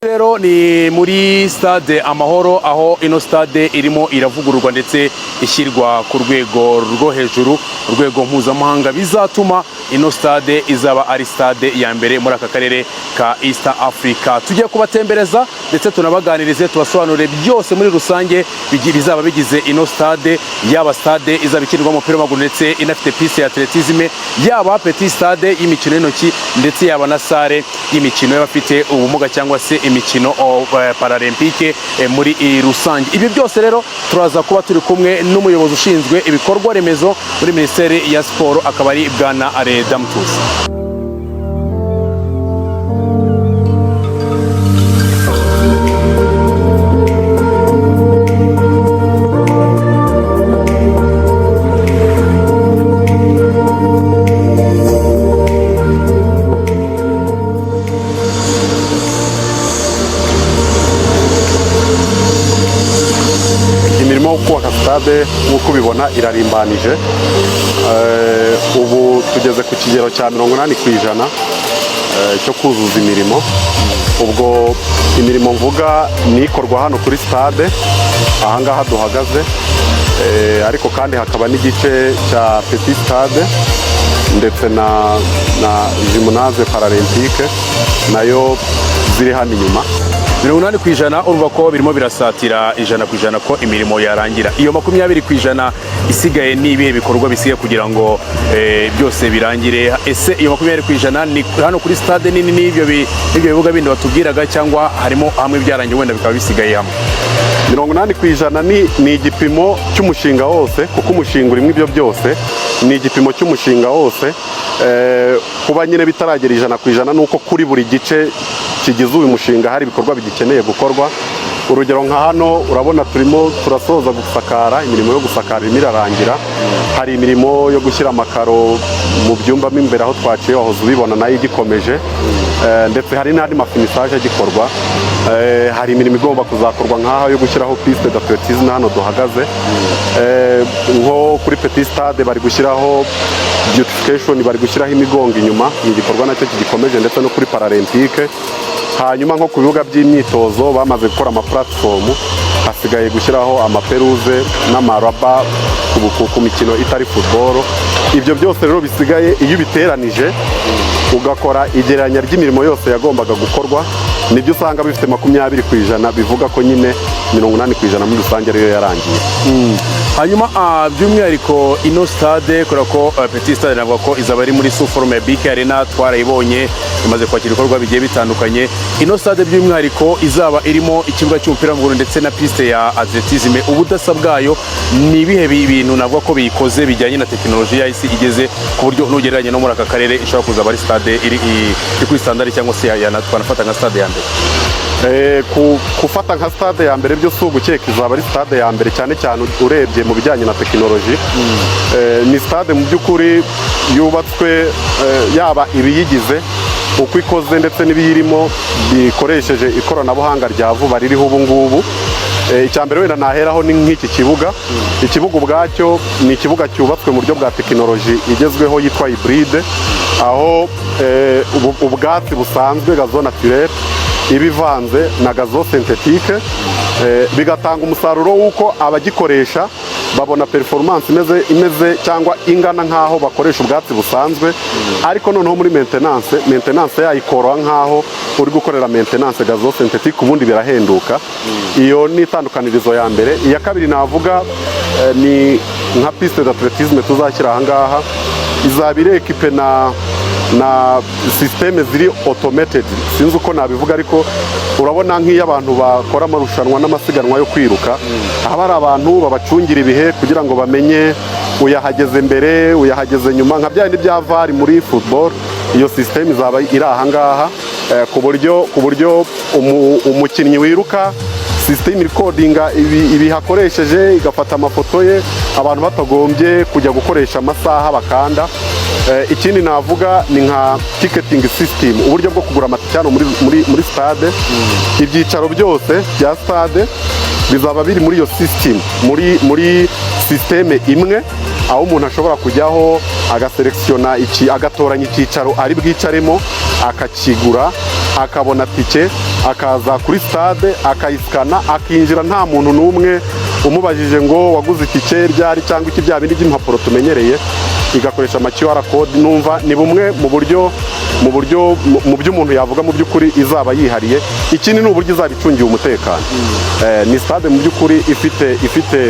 Rero ni muri Stade Amahoro, aho ino stade irimo iravugururwa ndetse ishyirwa ku rwego rwo hejuru, urwego mpuzamahanga, bizatuma ino stade izaba ari stade ya mbere muri aka karere ka East Africa. Tugiye kubatembereza ndetse tunabaganirize, tubasobanurire byose muri rusange bizaba bigize ino stade, yaba stade izaba ikinirwamo umupira w'amaguru ndetse inafite piste ya athlétisme, yaba petit stade y'imikino y'intoki, ndetse yaba na salle y'imikino y'abafite ubumuga cyangwa se imikino paralympique muri rusange. Ibi byose rero turaza kuba turi kumwe n'umuyobozi ushinzwe ibikorwa remezo muri Minisiteri ya Siporo, akaba ari Bwana Areda Mutuzi. Imirimo yo kubaka stade, nk'uko ubibona, irarimbanije. Ubu tugeze ku kigero cya 80% cyo kuzuza imirimo. Ubwo imirimo mvuga ni ikorwa hano kuri stade ahangaha duhagaze, ariko kandi hakaba n'igice cya petit stade ndetse na gymnase paralympique nayo ziri hano inyuma. 80%, urumva ko birimo birasatira 100% ko imirimo yarangira. Iyo 20% isigaye ni ibihe bikorwa bisigaye kugira ngo byose birangire? Ese iyo 20% ni hano kuri stade nini n'ibyo bibuga bindi batubwiraga, cyangwa harimo hamwe byarangiye wenda bikaba bisigaye hamwe? 80% ni igipimo cy'umushinga wose, kuko umushinga urimo ibyo byose. Ni igipimo cy'umushinga wose. Kuba nyine bitaragera 100% ni uko kuri buri gice kigize uyu mushinga hari ibikorwa bigikeneye gukorwa. Urugero, nka hano urabona turimo turasoza gusakara, imirimo yo gusakara irimo irarangira. Hari imirimo yo gushyira amakaro mu byumba mo imbere aho twaciye wahoze ubibona, nayo igikomeje. Ndetse hari n'andi ma finissage agikorwa. Hari imirimo igomba kuzakorwa nk'aha yo gushyiraho piste d'athlétisme hano duhagaze. Nko kuri petit stade bari gushyiraho beautification, bari gushyiraho imigongo inyuma, ni igikorwa nacyo kigikomeje, ndetse no kuri paralympique. Hanyuma nko ku bibuga by'imyitozo bamaze gukora ama platform, hasigaye gushyiraho ama pelouse n'amaraba ku mikino itari football. Ibyo byose rero bisigaye, iyo ubiteranije ugakora igereranya ry'imirimo yose yagombaga gukorwa, nibyo usanga bifite 20%, bivuga ko nyine 80% muri rusange ariyo yarangiye. Hanyuma by'umwihariko ino stade, kubera ko petit stade navuga ko izaba ari muri sous forme ya BK Arena, twarayibonye imaze kwakira ibikorwa bigiye bitandukanye. Ino stade by'umwihariko izaba irimo ikibuga cy'umupira w'amaguru ndetse na piste ya athlétisme, ubudasa bwayo ni ibihe bintu navuga ko biyikoze bijyanye na tekinoloji ya isi igeze, ku buryo nugereranya no muri aka karere ishobora kuzaba ari stade iri kuri standard, cyangwa se twanafata nka stade ya mbere? Gufata nka stade ya mbere byo si ugukeka, izaba ari stade ya mbere, cyane cyane urebye mu bijyanye na tekinoloji. Ni stade mu by'ukuri yubatswe, yaba ibiyigize uko ikoze ndetse n'ibiyirimo bikoresheje ikoranabuhanga rya vuba ririho ubu ngubu. Icya mbere wenda naheraho ni nk'iki kibuga. Ikibuga ubwacyo ni ikibuga cyubatswe mu buryo bwa tekinoloji igezweho yitwa hybride, aho ubwatsi busanzwe, gazon naturel, iba ivanze na gazon synthétique, bigatanga umusaruro w'uko abagikoresha babona performance imeze cyangwa ingana nk'aho bakoresha ubwatsi busanzwe, ariko noneho muri maintenance yayo ikoroha nk'aho uri gukorera maintenance gazon synthétique, ubundi birahenduka. Iyo ni itandukanirizo ya mbere. Iya kabiri navuga ni nka piste d'athlétisme tuzashyira aha ngaha, izaba iri équipée na système ziri automated, sinzi uko nabivuga, ariko urabona nk'iyo abantu bakora amarushanwa n'amasiganwa yo kwiruka, haba hari abantu babacungira ibihe kugira ngo bamenye uyahageze mbere, uyahageze nyuma, nka bya bindi bya VAR muri football. Iyo système izaba iri aha ngaha, ku buryo umukinnyi wiruka, système irikodinga ibihe akoresheje, igafata amafoto ye, abantu batagombye kujya gukoresha amasaha bakanda. Ikindi navuga ni nka ticketing system, uburyo bwo kugura amatike hano muri stade. Ibyicaro byose bya stade bizaba biri muri iyo system, muri système imwe. aho umuntu ashobora kujyaho agaselectionna iki, agatoranya icyicaro ari bwicaremo, akakigura, akabona tike, akaza kuri stade akayisikana, akinjira nta muntu n'umwe umubajije ngo waguze itike ryari cyangwa iki, bya bindi by'impapuro tumenyereye. Igakoresha ama QR code. Numva ni bumwe mu buryo mu byo umuntu yavuga mu by'ukuri izaba yihariye. Ikindi ni uburyo izaba icungiwe umutekano. Ni stade mu by'ukuri ifite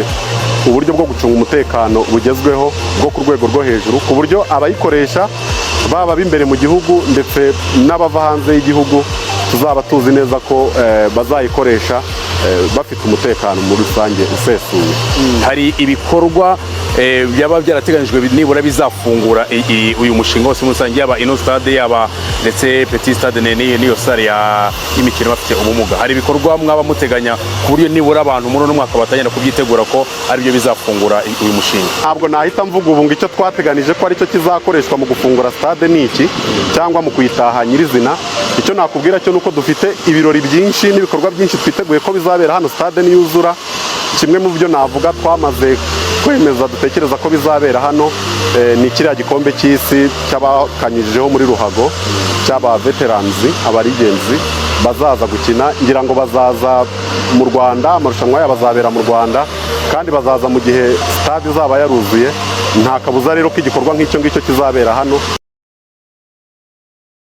uburyo bwo gucunga umutekano bugezweho bwo ku rwego rwo hejuru, ku buryo abayikoresha, baba b'imbere mu gihugu ndetse n'abava hanze y'igihugu, tuzaba tuzi neza ko bazayikoresha bafite umutekano muri rusange usesuye. Hari ibikorwa byaba byarateganyijwe nibura bizafungura uyu mushinga wose muri rusange, yaba ino stade, yaba ndetse petit stade n'iyo salle y'imikino bafite ubumuga? Hari ibikorwa mwaba muteganya ku buryo nibura abantu muri uno mwaka batangira kubyitegura ko aribyo bizafungura uyu mushinga? Ntabwo nahita mvuga ubu ngo icyo twateganije ko aricyo kizakoreshwa mu gufungura stade ni iki cyangwa mu kuyitaha nyirizina. Icyo nakubwira cyo ni uko dufite ibirori byinshi n'ibikorwa byinshi twiteguye ko bizabera hano stade niyuzura. Kimwe mu byo navuga twamaze kwemeza, dutekereza ko bizabera hano, ni kiriya gikombe cy'isi cy'abakanyujijeho muri ruhago, cy'aba veterans, aba legends bazaza gukina. Ngira ngo bazaza mu Rwanda, amarushanwa yabo azabera mu Rwanda kandi bazaza mu gihe stade izaba yaruzuye. Nta kabuza rero ko igikorwa nk'icyo ngicyo kizabera hano.